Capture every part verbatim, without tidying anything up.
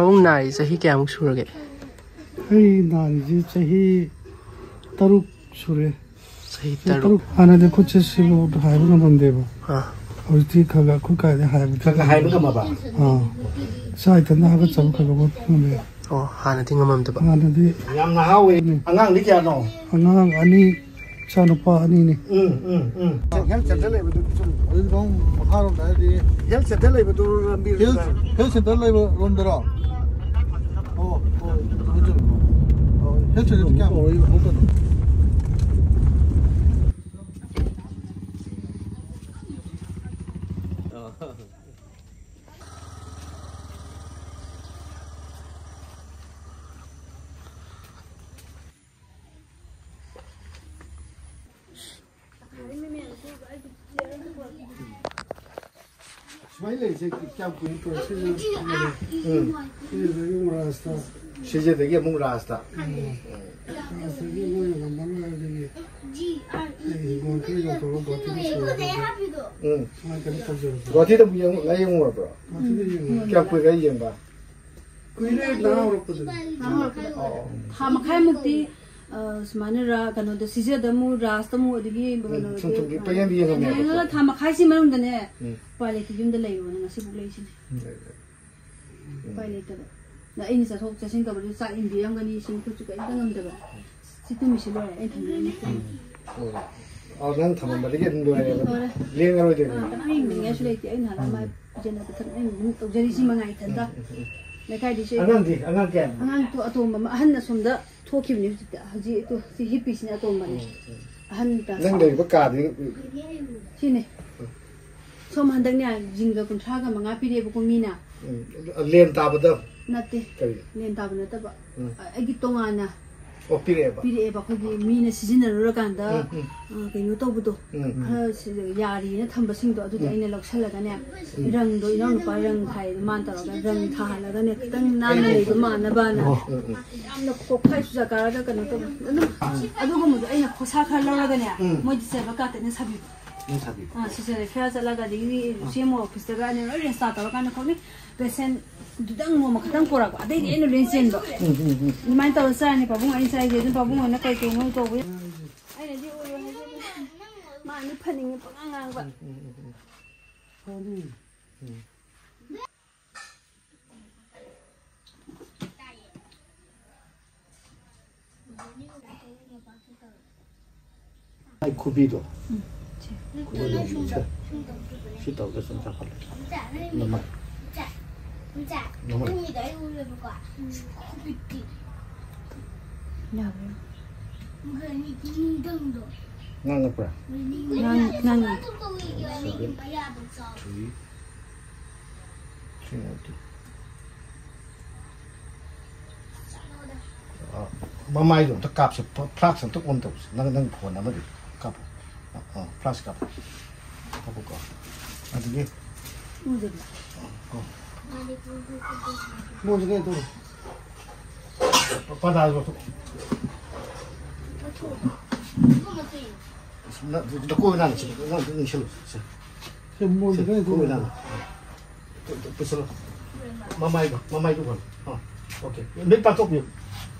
ꯃꯑꯣꯡ ꯅꯥꯔꯤ ꯆꯍꯤ ꯀꯌꯥꯃꯨꯛ ꯁꯨꯔꯒꯦ? ꯑꯩ ꯅꯥꯔꯤꯁꯦ ꯆꯍꯤ ꯇꯔꯨꯛ ꯁꯨꯔꯦ꯫ ꯆꯍꯤ ꯆꯍꯤ ꯇꯔꯨꯛ꯫ ꯇꯔꯨꯛ꯫ ꯍꯥꯟꯅꯗꯤ ꯈꯨꯠꯁꯦ ꯁꯤꯕꯨ ꯍꯥꯏꯕ ꯉꯝꯃꯝꯗꯦꯕ꯫ ꯑꯥ꯫ ꯍꯧꯖꯤꯛꯇꯤ ꯈꯔ ꯈꯔ ꯈꯨꯠ ꯀꯥꯏꯗ ꯍꯥꯏꯕ ꯈꯔ ꯈꯔ ꯍꯥꯏꯕ ꯉꯝꯃꯕ? ꯑꯥ꯫ ꯏꯁꯥ ꯏꯊꯟꯇ ꯍꯥꯒꯠꯆꯕ ꯈꯔ ꯈꯔ ꯉꯝꯃꯦ꯫ ꯑꯣ, ꯍꯥꯟꯅꯗꯤ ꯉꯝꯃꯝꯗꯕ꯫ ꯍꯥꯟꯅꯗꯤ ꯌꯥꯝ ꯅꯍꯥ ꯑꯣꯏ꯫ ꯎꯝ꯫ ꯑꯉꯥꯡꯗꯤ ꯀꯌꯥꯅꯣ? ꯑꯉꯥꯡ ꯑꯅꯤ, ꯏꯆꯥꯅꯨꯄꯥ ꯑꯅꯤꯅꯤ꯫ ꯎꯝ, ꯎꯝ, ꯎꯝ꯫ ꯍꯦꯜꯊ ꯁꯦꯟꯇꯔ ꯂꯩꯕꯗꯨꯗꯤ ꯆꯨꯝ-, ꯑꯗꯨꯗꯤ ꯃꯈꯥ-, ꯃꯈꯥꯔꯣꯝꯗ ꯍꯥꯏꯗꯤ ꯍꯦꯜꯊ ꯁꯦꯟꯇꯔ ꯂꯩꯕꯗꯨ ꯂꯝꯕꯤ ꯍꯦꯜꯊ, ꯍꯦꯜꯊ ꯁꯦꯟꯇꯔ ꯂꯩꯕ ꯔꯣꯝꯗꯔꯣ? ꯑꯣ, ꯑꯣ, ꯆꯨꯝꯃꯤ, ꯆꯨꯝꯃꯤ꯫ ꯑꯣ, ꯍꯦꯜꯊ ꯁꯦꯟꯇꯔꯗꯤ ꯀꯌꯥꯝ ꯑꯣꯏ? ꯁꯨꯃꯥꯏꯅ ꯂꯩꯔꯤꯁꯦ ꯀꯌꯥꯝ ꯀꯨꯏꯅ ꯇꯧꯔꯦ? ꯁꯤꯁꯨ ꯎꯝ꯫ ꯁꯤꯁꯤꯗꯒꯤ ꯑꯃꯨꯛ ꯔꯥꯁꯇ꯫ ꯁꯤꯁꯤꯗꯒꯤ ꯑꯃꯨꯛ ꯔꯥꯁꯇ꯫ ꯔꯥꯁꯇꯒꯤ ꯃꯣꯏꯅ ꯉꯝꯃꯔꯣꯏ ꯍꯥꯏꯕꯗꯒꯤ ꯑꯩ ꯍꯤꯡꯒꯣꯜ ꯈꯔ ꯌꯣꯟꯊꯣꯛꯑꯒ ꯒꯨꯍꯥꯇꯤꯗ ꯁꯤꯡꯉꯦ꯫ ꯎꯝ꯫ ꯁꯨꯃꯥꯏꯅ ꯀꯩꯅꯣ ꯇꯧꯖꯔꯛꯄ꯫ ꯒꯨꯍꯥꯇꯤꯗ ꯑꯃꯨꯛ ꯌꯦꯡ-, ꯂꯥꯏꯌꯦꯡꯉꯨꯔꯕ꯭ꯔꯣ? ꯒꯨꯍꯥꯇꯤꯗ ꯌꯦꯡꯉꯨꯔꯦ꯫ ꯀꯌꯥꯝ ꯀꯨꯏꯔꯦ ꯌꯦꯡꯕ? ꯀꯨꯏꯔꯦ, ꯅꯍꯥ ꯍꯧꯔꯛꯄꯗꯅꯤ꯫ ꯅꯍꯥ ꯍꯧꯔꯛꯄꯗ꯫ ꯑꯣ꯫ ꯊꯥ ꯃꯈꯥꯏꯃꯨꯛꯇꯤ ꯑ, ꯁꯨꯃꯥꯏꯅ ꯔꯥ-, ꯀꯩꯅꯣꯗ, ꯁꯤꯖꯗ ꯑꯃꯨꯛ, ꯔꯥꯁꯇ ꯑꯃꯨꯛ, ꯑꯗꯒꯤ ꯎꯝ, ꯀꯩꯅꯣꯗ ꯁꯨꯝ ꯁꯨꯝ ꯄꯪꯌꯦꯡꯗ ꯌꯦꯡꯉꯝꯃꯦꯕꯀꯣ꯫ ꯌꯦꯡꯉꯒ ꯊꯥ ꯃꯈꯥꯏꯁꯤ ꯃꯅꯨꯡꯗꯅꯦ, ꯎꯝ꯫ ꯎꯄꯥꯏ ꯂꯩꯇꯦ, ꯌꯨꯝꯗ ꯂꯩꯔꯣꯅ ꯉꯁꯤꯐꯥꯎ ꯂꯩꯁꯤꯅꯦ꯫ ꯎꯝ꯫ ꯎꯄꯥꯏ ꯂꯩꯇꯕ꯫ ꯑꯗ ꯑꯩꯅ ꯆꯠꯊꯣꯛ ꯆꯠꯁꯤꯟ ꯇꯧꯕꯗꯨ ꯆꯥꯛ ꯏꯟꯕꯤꯔꯝꯒꯅꯤ, ꯁꯤ ꯈꯣꯠꯁꯨ ꯀꯔꯤꯝꯇ ꯉꯝꯗꯕ꯫ ꯁꯤ ꯇꯨꯝꯃꯤꯁꯤ ꯂꯣꯏꯔꯦ, ꯑꯩ ꯊꯝꯖꯔꯤꯅꯤ꯫ ꯎꯝ꯫ ꯑꯣ꯫ ꯑ, ꯅꯪ ꯊꯝꯃꯝꯕꯗꯒꯤ ꯑꯗꯨꯝ ꯂꯣꯏꯔꯦꯕ꯫ ꯂꯣꯏꯔꯦ꯫ ꯂꯦꯡꯉꯔꯣꯏꯗꯣꯏꯅꯦꯕ꯫ ꯑ, ꯀꯅꯥꯝ ꯌꯦꯡꯕꯤꯅꯤꯡꯉꯥꯏꯁꯨ ꯂꯩꯇꯦ, ꯑꯩꯅ ꯍꯥꯟꯅ ꯎꯝ꯫ ꯃꯥꯏ ꯄꯤꯖꯅꯕ ꯊꯛꯅꯕ ꯑꯩꯅ ꯑꯗꯨꯝ ꯇꯧꯖꯔꯤꯁꯤ ꯃꯉꯥꯏ ꯏꯊꯟꯇ꯫ ꯎꯝ, ꯎꯝ, ꯎꯝ꯫ ꯂꯩꯀꯥꯏꯗꯤ ꯁꯤ ꯑꯉꯥꯡꯗꯤ, ꯑꯉꯥꯡ ꯀꯌꯥꯅꯣ? ꯑꯉꯥꯡ ꯑꯇꯣꯝꯕ ꯑꯃ, ꯑꯍꯟ ꯑꯁꯣꯝꯗ ꯊꯣꯛꯈꯤꯕꯅꯤ ꯍꯧꯖꯤꯛꯇꯤ꯫ ꯍꯧꯖꯤꯛ ꯑꯗꯨ ꯁꯤ ꯍꯤꯞꯄꯤꯁꯤꯅ ꯑꯇꯣꯝꯕꯅꯦ꯫ ꯎꯝ, ꯎꯝ꯫ ꯑꯍꯟ ꯅꯪ ꯂꯩꯔꯤꯕ ꯀꯥꯗꯤ? ꯁꯤꯅꯦ꯫ ꯁꯣꯝ ꯍꯟꯗꯛꯅꯦ ꯖꯤꯡꯒ ꯀꯨꯟꯊ꯭ꯔꯥꯒ ꯃꯉꯥ ꯄꯤꯔꯛꯑꯦꯕꯀꯣ ꯃꯤꯅ꯫ ꯎꯝ꯫ ꯂꯦꯟ ꯇꯥꯕꯗ? ꯅꯠꯇꯦ꯫ ꯀꯔꯤ? ꯂꯦꯟ ꯇꯥꯕ ꯅꯠꯇꯕ꯫ ꯎꯝ꯫ ꯑꯩꯒꯤ ꯇꯣꯉꯥꯟꯅ ꯑꯣ, ꯄꯤꯔꯛꯑꯦꯕ? ꯄꯤꯔꯛꯑꯦꯕ꯫ ꯑꯩꯈꯣꯏꯒꯤ ꯃꯤꯅ ꯁꯤꯖꯤꯟꯅꯔꯨꯔꯀꯥꯟꯗ, ꯎꯝ, ꯎꯝ꯫ ꯑ, ꯀꯩꯅꯣ ꯇꯧꯕꯗꯣ, ꯎꯝ, ꯎꯝ꯫ ꯈꯔ ꯁꯤ-, ꯌꯥꯔꯤꯅ ꯊꯝꯕꯁꯤꯡꯗꯣ ꯑꯗꯨꯗꯤ ꯎꯝ꯫ ꯑꯩꯅ ꯂꯧꯁꯜꯂꯒꯅꯦ, ꯎꯝ꯫ ꯔꯪꯗꯣ ꯏꯅꯥꯎꯅꯨꯄꯥ ꯔꯪ ꯊꯥꯏ, ꯃꯥꯅ ꯇꯧꯔꯒ ꯔꯪ ꯊꯥꯍꯜꯂꯒꯅꯦ, ꯈꯤꯇꯪ ꯅꯥꯟꯅ ꯂꯩꯕ ꯃꯥꯟꯅꯕꯅ꯫ ꯎꯝ, ꯎꯝ꯫ ꯌꯥꯝꯅ ꯀꯣꯛꯐꯥꯏ ꯆꯨꯖꯥꯛ ꯀꯥꯔꯒ ꯀꯩꯅꯣ ꯇꯧꯕ꯫ ꯑꯗꯨꯝ ꯑꯗꯨꯒꯨꯝꯕꯗꯣ ꯑꯩꯅ ꯈꯣꯔꯁꯥ ꯈꯔ ꯂꯧꯔꯒꯅꯦ, ꯎꯝ꯫ ꯃꯣꯏꯗꯤ ꯆꯦꯕ ꯀꯥꯇꯛꯅ ꯁꯥꯕꯤꯕ꯫ ꯁꯥꯕꯤ꯫ ꯑꯥ, ꯁꯤꯁꯦ ꯐꯤꯌꯥꯔ ꯆꯠꯂꯒ ꯑꯗꯒꯤ ꯁꯤ ꯑꯦꯝ ꯑꯣ ꯑꯣꯐꯤꯁꯇꯒ ꯑꯩꯅ ꯂꯣꯏ ꯔꯦꯖꯤꯁꯇꯥꯔ ꯇꯧꯔꯀꯥꯟꯗ ꯈꯣꯠꯅꯤ꯫ ꯄꯦꯁꯦꯟꯗꯨꯗꯪ ꯅꯣꯡꯃ ꯈꯛꯇꯪ ꯄꯨꯔꯛꯄ, ꯑꯗꯩꯗꯤ ꯑꯩꯅ ꯂꯣꯏ ꯆꯦꯟꯕ꯫ ꯎꯝ, ꯎꯝ, ꯎꯝ꯫ ꯑꯗꯨꯃꯥꯏꯅ ꯇꯧꯔ ꯆꯥꯔꯅꯤ ꯄꯥꯕꯨꯡ ꯑꯩ ꯆꯥꯏꯁꯦ꯫ ꯑꯗꯨꯝ ꯄꯥꯕꯨꯡ ꯍꯣꯏꯅ ꯀꯩ ꯀꯩꯅꯣ ꯇꯧꯕ ꯌꯥꯏ꯫ ꯑꯩꯅꯗꯤ ꯑꯣꯏꯔꯣꯏ ꯍꯥꯏꯖꯕ꯫ ꯃꯥ ꯑꯗꯨꯝ ꯐꯅꯤꯡꯉꯦ ꯄꯉꯥꯡ ꯉꯥꯡꯕ꯫ ꯎꯝ, ꯎꯝ, ꯎꯝ, ꯎꯝ꯫ ꯐꯅꯤ꯫ ꯎꯝ꯫ ꯑꯩ ꯈꯨꯕꯤꯗꯣ꯫ ꯎꯝ, ꯁꯦ꯫ ꯈꯨꯕꯤꯗꯣ ꯁꯦ꯫ ꯁꯤ ꯇꯧꯗ ꯁꯨꯝ ꯆꯥꯈꯠꯂꯦ꯫ ꯅꯃꯥꯏ꯫ ꯅꯃꯥꯏ꯫ ꯌꯥꯕ꯭ꯔꯥ? ꯉꯥꯡꯉꯛꯄ꯭ꯔꯥ? ꯉꯥꯡ-, ꯉꯥꯡꯉꯤ꯫ ꯁꯚꯦꯟ꯫ ꯊ꯭ꯔꯤ꯫ Three ninety. ꯑ, ꯃꯃꯥꯏꯗꯣ ꯑꯝꯇ ꯀꯥꯞꯁꯦ, ꯐ-, ꯐ꯭ꯂꯥꯛꯁ ꯑꯝꯇ ꯑꯣꯟ ꯇꯧꯁꯦ꯫ ꯅꯪ, ꯅꯪ ꯐꯣꯟ ꯑꯃꯗꯤ ꯀꯥꯞꯄꯣ꯫ ꯑ, ꯑ, ꯐ꯭ꯂꯥꯛꯁ ꯀꯥꯞꯄꯣ꯫ ꯀꯥꯞꯄꯣꯀꯣ꯫ ꯑꯗꯒꯤ ꯎꯗꯕ꯫ ꯑ, ꯑ꯫ ꯃꯣꯏꯁꯦ ꯀꯩꯅꯣ ꯇꯧꯔꯦ꯫ ꯄ-, ꯄꯗꯥꯁꯦ ꯂꯧꯊꯣꯛ꯫ ꯂꯧꯊꯣꯛꯑꯣ꯫ ꯅ-, ꯅꯀꯣꯏ ꯅꯥꯅ ꯁꯤ, ꯅꯪ ꯑꯝꯇ ꯅꯤꯡꯁꯤꯜꯂꯨ꯫ ꯁꯦ꯫ ꯁꯦ, ꯃꯣꯟꯁꯦ ꯁꯦ, ꯀꯩꯅꯣ ꯀꯣꯏ ꯇꯧꯔꯦ꯫ ꯅꯥꯅ꯫ ꯄꯨꯁꯜꯂꯣ꯫ ꯃꯃꯥꯏꯗꯣ, ꯃꯃꯥꯏꯗꯣ ꯐꯔꯣ꯫ ꯑꯥ, ꯑꯣꯀꯦ꯫ ꯃꯤꯠ ꯄꯥꯡꯊꯣꯛꯄꯤꯌꯨ꯫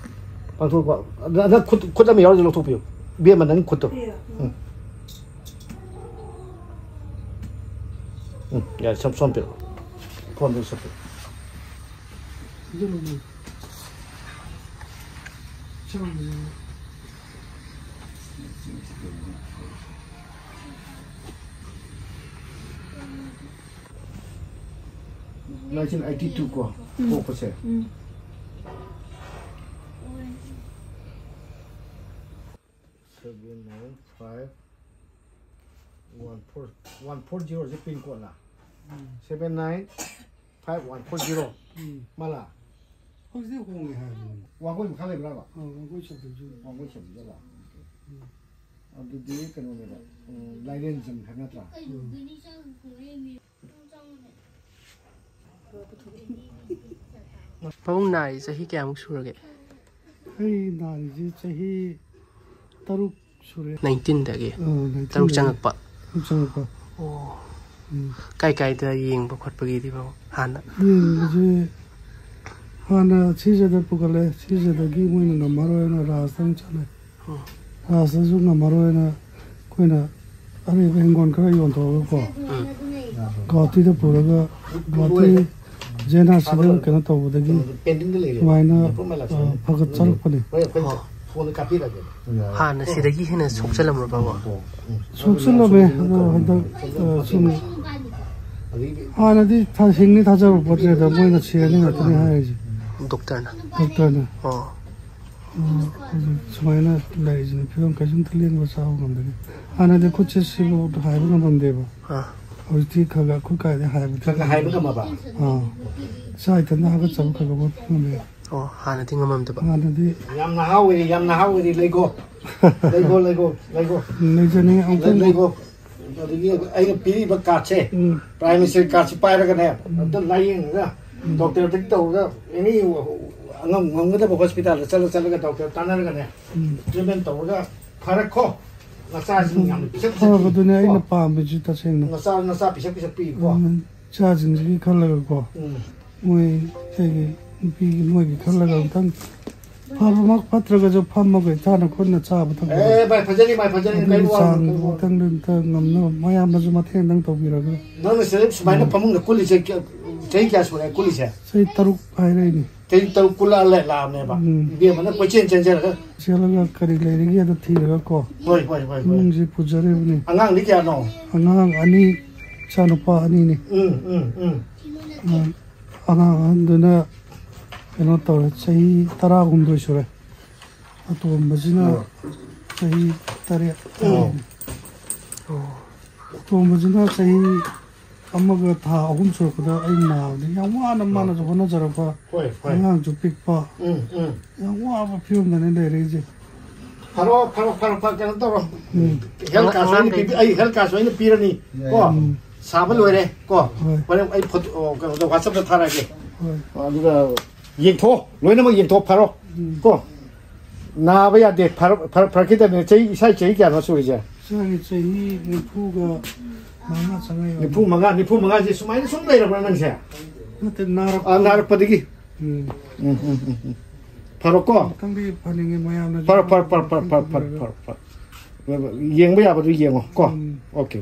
ꯄꯥꯡꯊꯣꯛꯄ꯫ ꯑꯗ, ꯑꯗ ꯈꯨꯠ, ꯈꯨꯠ ꯑꯃ ꯌꯥꯎꯔꯤꯁꯦ ꯂꯧꯊꯣꯛꯄꯤꯌꯨ꯫ ꯏꯕꯦꯝꯃ, ꯅꯪ ꯈꯨꯠꯇꯣ꯫ ꯎꯝ꯫ ꯎꯝ, ꯌꯥꯔꯦ, ꯁꯣꯝ, ꯁꯣꯝ ꯄꯤꯔꯛꯑꯣ꯫ ꯐꯣꯟꯗꯨ ꯁꯣꯝ ꯄꯤꯔꯛꯑꯣ꯫ Nineteen eighty two ꯀꯣ, ꯎꯝ꯫ ꯄꯣꯛꯄꯁꯦ꯫ ꯎꯝ꯫ Seven nine five one four, one four zero ꯁꯦ ꯄꯤꯟ ꯀꯣꯗꯂ? ꯎꯝ꯫ Seven nine five one four zero꯫ ꯎꯝ꯫ ꯃꯥꯂꯥ? ꯍꯧꯖꯤꯛꯇꯤ ꯍꯣꯡꯉꯦ ꯍꯥꯏꯕꯅꯤ꯫ ꯋꯥꯡꯒꯣꯏ ꯃꯈꯥ ꯂꯩꯕ꯭ꯔꯕ? ꯑ, Wangoi sub division. Wangoi sub ꯗꯤꯕꯤꯖꯟꯂ? ꯎꯝ꯫ ꯑꯗꯨꯗꯤ ꯀꯩꯅꯣꯅꯦꯕ, ꯎꯝ, ꯂꯥꯏꯔꯦꯟꯖꯝ ꯍꯥꯏꯕ ꯅꯠꯇ꯭ꯔꯥ? ꯎꯝ꯫ ꯄꯥꯕꯨꯡ ꯅꯥꯔꯤ ꯆꯍꯤ ꯀꯌꯥꯃꯨꯛ ꯁꯨꯔꯒꯦ? ꯑꯩ ꯅꯥꯔꯤꯁꯦ ꯆꯍꯤ ꯇꯔꯨꯛ ꯁꯨꯔꯦ꯫ ꯅꯥꯏꯟꯇꯤꯟꯗꯒꯤ? ꯑꯥ, ꯅꯥꯏꯟꯇꯤꯟꯗꯒꯤ꯫ ꯇꯔꯨꯛ ꯆꯪꯉꯛꯄ? ꯆꯪꯉꯛꯄ꯫ ꯑꯣ꯫ ꯎꯝ꯫ ꯀꯥꯏ ꯀꯥꯏꯗ ꯌꯦꯡꯕ ꯈꯣꯠꯄꯒꯤꯗꯤ ꯕꯥꯕꯨ ꯍꯥꯟꯅ? ꯌꯦꯡꯕꯁꯦ ꯍꯥꯟꯅ ꯁꯤꯖꯗ ꯄꯨꯈꯠꯂꯦ꯫ ꯁꯤꯖꯗꯒꯤ ꯃꯣꯏꯅ ꯉꯝꯃꯔꯣꯏꯅ ꯔꯥꯖꯇ ꯑꯃꯨꯛ ꯆꯠꯂꯦ꯫ ꯎꯝ꯫ ꯔꯥꯖꯇꯁꯨ ꯉꯝꯃꯔꯣꯏꯅ ꯑꯩꯈꯣꯏꯅ ꯑꯔꯩꯕ ꯍꯤꯡꯒꯣꯜ ꯈꯔ ꯌꯣꯟꯊꯣꯛꯑꯒꯀꯣ, ꯎꯝ꯫ ꯒꯨꯍꯥꯇꯤꯗ ꯄꯨꯔꯒ ꯒꯨꯍꯥꯇꯤ ꯖꯦ ꯑꯦꯟ ꯑꯥꯔ ꯁꯤꯗ ꯀꯩꯅꯣ ꯇꯧꯕꯗꯒꯤ ꯄꯦꯟꯗꯤꯡꯗ ꯂꯩꯔꯦ꯫ ꯁꯨꯃꯥꯏꯅ ꯗꯤꯄ꯭ꯂꯣꯃꯥ ꯂꯥꯛꯁꯜꯂꯦ꯫ ꯑ, ꯐꯒꯠꯆꯔꯛꯄꯅꯤ꯫ ꯍꯣꯏ, ꯑꯩꯈꯣꯏ ꯐꯣꯟꯗ ꯀꯥꯞꯄꯤꯔꯛꯑꯒꯦ꯫ ꯍꯥꯟꯅ ꯁꯤꯗꯒꯤ ꯍꯦꯟꯅ ꯁꯣꯛꯆꯜꯂꯝꯕ꯭ꯔꯣ ꯕꯥꯕꯨ? ꯁꯣꯛꯆꯜꯂꯝꯃꯦ꯫ ꯑꯗꯣ ꯍꯟꯗꯛ ꯑ, ꯁꯨꯝ ꯑꯗꯒꯤ ꯍꯥꯟꯅꯗꯤ ꯊꯥ- ꯍꯤꯡꯅꯤ ꯊꯥꯖꯕ ꯄꯣꯠꯇ꯭ꯔꯦꯗ, ꯃꯣꯏꯅ ꯁꯤꯔꯅꯤ ꯉꯥꯛꯇꯅꯤ ꯍꯥꯏꯔꯤꯁꯦ꯫ ꯗꯣꯛꯇꯔꯅ? ꯗꯣꯛꯇꯔꯅ꯫ ꯑꯣ꯫ ꯑ, ꯍꯧꯖꯤꯛ ꯁꯨꯃꯥꯏꯅ ꯂꯩꯔꯤꯁꯤꯅ ꯐꯤꯕꯝ ꯀꯩꯁꯨꯝꯇ ꯂꯦꯡꯕ ꯆꯥꯕ ꯉꯝꯗꯒꯦ꯫ ꯍꯥꯟꯅꯗꯤ ꯈꯨꯠꯁꯦ ꯁꯤꯕꯨ ꯍꯥꯏꯕ ꯉꯝꯃꯝꯗꯦꯕ꯫ ꯑꯥ꯫ ꯍꯧꯖꯤꯛꯇꯤ ꯈꯔ ꯈꯔ ꯈꯨꯠ ꯀꯥꯏꯗ ꯍꯥꯏꯕ ꯈꯔ ꯈꯔ ꯍꯥꯏꯕ ꯉꯝꯃꯕ? ꯑꯥ꯫ ꯏꯁꯥ ꯏꯊꯟꯇ ꯍꯥꯒꯠꯆꯕ ꯈꯔ ꯈꯔ ꯉꯝꯃꯦ꯫ ꯑꯣ, ꯍꯥꯟꯅꯗꯤ ꯉꯝꯃꯝꯗꯕ? ꯍꯥꯟꯅꯗꯤ ꯌꯥꯝ ꯅꯍꯥ ꯑꯣꯏꯔꯤ, ꯌꯥꯝ ꯅꯍꯥ ꯑꯣꯏꯔꯤ꯫ ꯂꯩꯒꯣ, ꯂꯩꯒꯣ, ꯂꯩꯒꯣ, ꯂꯩꯖꯅꯤꯡꯉꯤ꯫ ꯑꯃꯨꯛꯇꯪ ꯂꯩꯒꯣ꯫ ꯑꯗꯒꯤ ꯑꯩꯅ ꯄꯤꯔꯤꯕ ꯀꯥꯔꯠꯁꯦ, ꯎꯝ꯫ ꯄ꯭ꯔꯥꯏꯝ ꯃꯤꯅꯤꯁꯇꯔ ꯀꯥꯔꯠꯁꯦ ꯄꯥꯏꯔꯒꯅꯦ, ꯑꯝꯇ ꯂꯥꯏꯌꯦꯡꯉꯒ, ꯗꯣꯛꯇꯔꯗꯒꯤ ꯇꯧꯔꯒ, ꯑꯦꯅꯤ ꯑꯉꯝ ꯉꯝꯒꯗꯕ ꯍꯣꯁꯄꯤꯇꯥꯜꯗ ꯆꯠꯂ ꯆꯠꯂꯒ ꯗꯣꯛꯇꯔ ꯇꯥꯟꯅꯔꯒꯅꯦ, ꯎꯝ꯫ ꯇ꯭ꯔꯤꯠꯃꯦꯟ ꯇꯧꯔꯒ ꯐꯔꯛꯈꯣ꯫ ꯅꯆꯥꯁꯤꯡ ꯌꯥꯝꯅ ꯄꯤꯁꯛ ꯄꯤꯁꯛ ꯐꯕꯗꯨꯅꯦ ꯑꯩꯅ ꯄꯤꯛꯏꯀꯣ꯫ ꯄꯥꯝꯃꯤꯁꯤ ꯇꯁꯦꯡꯅ꯫ ꯅꯆꯥ, ꯅꯆꯥ ꯄꯤꯁꯛ ꯄꯤꯁꯛ ꯄꯤꯛꯏꯀꯣ꯫ ꯎꯝ, ꯏꯆꯥꯁꯤꯡꯁꯤꯒꯤ ꯈꯜꯂꯒꯀꯣ, ꯎꯝ꯫ ꯃꯣꯏ ꯑꯩꯒꯤ ꯅꯨꯄꯤꯒꯤ ꯃꯣꯏꯒꯤ ꯈꯜꯂꯒ ꯑꯃꯨꯛꯇꯪ ꯐꯕꯃꯛ ꯐꯠꯇ꯭ꯔꯒꯁꯨ ꯐꯝꯃꯒ ꯏꯁꯥꯅ ꯈꯨꯠꯅ ꯆꯥꯕ ꯊꯛꯄ ꯑꯦ, ꯚꯥꯏ, ꯐꯖꯅꯤ, ꯚꯥꯏ, ꯐꯖꯅꯤ, ꯑꯗꯨꯒꯤ ꯀꯩꯝ ꯋꯥꯒꯅꯨ, ꯆꯥꯡꯗꯣ ꯀꯩꯝ ꯋꯥꯒꯅꯨ꯫ ꯑꯃꯨꯛꯇꯪꯗꯤ ꯑꯝꯇ ꯉꯝꯅꯕ ꯃꯌꯥꯝꯅꯁꯨ ꯃꯇꯦꯡ ꯑꯝꯇꯪ ꯇꯧꯕꯤꯔꯒ꯫ ꯅꯪꯅ ꯁꯤꯗ ꯁꯨꯃꯥꯏꯅ ꯐꯃꯨꯡꯗ ꯀꯨꯜꯂꯤꯁꯦ, ꯆꯍꯤ ꯀꯌꯥ ꯁꯨꯔꯦ ꯀꯨꯜꯂꯤꯁꯦ? ꯆꯍꯤ ꯇꯔꯨꯛ ꯍꯥꯏꯔꯛꯏꯅꯤ꯫ ꯆꯍꯤ ꯇꯔꯨꯛ ꯀꯨꯜꯂꯛꯑ ꯂꯥꯛꯑꯕꯅꯦꯕ꯫ ꯎꯝ꯫ ꯏꯕꯦꯝꯃꯅ ꯀꯣꯏꯆꯦꯟ ꯆꯦꯟꯖꯔꯒ꯫ ꯆꯦꯜꯂꯒ ꯀꯔꯤ ꯂꯩꯔꯤꯒꯦ ꯑꯗꯣ ꯊꯤꯔꯒꯀꯣ, ꯍꯣꯏ, ꯍꯣꯏ, ꯍꯣꯏ, ꯍꯣꯏ꯫ ꯏꯃꯨꯡꯁꯤ ꯄꯨꯖꯔꯤꯕꯅꯤ꯫ ꯑꯉꯥꯡꯗꯤ ꯀꯌꯥꯅꯣ? ꯑꯉꯥꯡ ꯑꯅꯤ, ꯏꯆꯥꯅꯨꯄꯥ ꯑꯅꯤꯅꯤ꯫ ꯎꯝ, ꯎꯝ, ꯎꯝ꯫ ꯑ, ꯑꯉꯥꯡ ꯑꯍꯟꯗꯨꯅ ꯀꯩꯅꯣ ꯇꯧꯔꯦ, ꯆꯍꯤ ꯇꯔꯥꯍꯨꯝꯗꯣꯏ ꯁꯨꯔꯦ꯫ ꯑꯇꯣꯝꯕꯁꯤꯅ ꯑꯣ꯫ ꯆꯍꯤ ꯇꯔꯦꯠ꯫ ꯑꯣ꯫ ꯑꯇꯣꯝꯕꯁꯤꯅ ꯆꯍꯤ ꯑꯃꯒ ꯊꯥ ꯑꯍꯨꯝ ꯁꯨꯔꯛꯄꯗ ꯑꯩ ꯅꯥꯕꯗ ꯌꯥꯝ ꯋꯥꯅ ꯃꯥꯅꯁꯨ ꯍꯣꯠꯅꯖꯔꯛꯄ, ꯍꯣꯏ, ꯍꯣꯏ꯫ ꯑꯉꯥꯡꯁꯨ ꯄꯤꯛꯄ, ꯎꯝ, ꯎꯝ꯫ ꯌꯥꯝ ꯋꯥꯕ ꯐꯤꯕꯝꯗꯅꯦ ꯂꯩꯔꯛꯏꯁꯦ꯫ ꯐꯔꯣ, ꯐꯔꯣ, ꯐꯔꯣ, ꯐꯔꯣ, ꯀꯩꯅꯣ ꯇꯧꯔꯣ꯫ ꯎꯝ꯫ ꯍꯦꯜꯊ ꯀꯥꯔꯗ ꯑꯣꯏꯅ ꯄꯤꯕꯤ-, ꯑꯩ ꯍꯦꯜꯊ ꯀꯥꯔꯗ ꯑꯣꯏꯅ ꯄꯤꯔꯅꯤ꯫ ꯀꯣ? ꯎꯝ꯫ ꯁꯥꯕ ꯂꯣꯏꯔꯦ꯫ ꯀꯣ? ꯍꯣꯏ꯫ ꯍꯣꯔꯦꯟ ꯑꯩ ꯐꯣꯇꯣ, ꯑꯣ, ꯀꯩꯅꯣꯗ ꯋꯥꯆꯞꯇ ꯊꯥꯔꯛꯑꯒꯦ꯫ ꯍꯣꯏ꯫ ꯑꯗꯨꯒ ꯌꯦꯡꯊꯣꯛꯑꯣ, ꯂꯣꯏꯅꯃꯛ ꯌꯦꯡꯊꯣꯛꯑꯣ, ꯐꯔꯣ꯫ ꯎꯝ꯫ ꯀꯣ? ꯅꯥꯕ ꯌꯥꯗꯦ, ꯐꯔ-, ꯐꯔ-, ꯐꯔꯛꯈꯤꯗꯕꯅꯦ꯫ ꯆꯍꯤ, ꯏꯁꯥ ꯆꯍꯤ ꯀꯌꯥꯅꯣ ꯁꯨꯔꯤꯁꯦ? ꯑꯉꯥꯡꯒꯤ ꯆꯍꯤ ꯅꯤꯐꯨꯒ ꯃꯉꯥ ꯆꯪꯉꯛꯏꯕ꯫ ꯅꯤꯐꯨ ꯃꯉꯥ, ꯅꯤꯐꯨ ꯃꯉꯥꯁꯦ ꯁꯨꯃꯥꯏꯅ ꯁꯨꯝ ꯂꯩꯔꯕ꯭ꯔꯥ ꯅꯪꯁꯦ? ꯅꯠꯇꯦ, ꯅꯥꯔꯛ ꯑꯥ, ꯅꯥꯔꯛꯄꯗꯒꯤ. ꯎꯝ. ꯎꯝ, ꯎꯝ, ꯎꯝ, ꯎꯝ. ꯐꯔꯣꯀꯣ? ꯑꯃꯨꯛꯇꯪꯗꯤ ꯐꯅꯤꯡꯉꯤ ꯃꯌꯥꯝꯅꯁꯨ. ꯐꯔꯣ, ꯐꯔꯣ, ꯐꯔꯣ, ꯐꯔꯣ, ꯐꯔꯣ, ꯐꯔꯣ, ꯐꯔꯣ, ꯐꯔꯣ, ꯐꯔꯣ. ꯌꯦꯡꯕ ꯌꯥꯕꯗꯨ ꯌꯦꯡꯉꯣ ꯀꯣ. ꯎꯝ. Okay.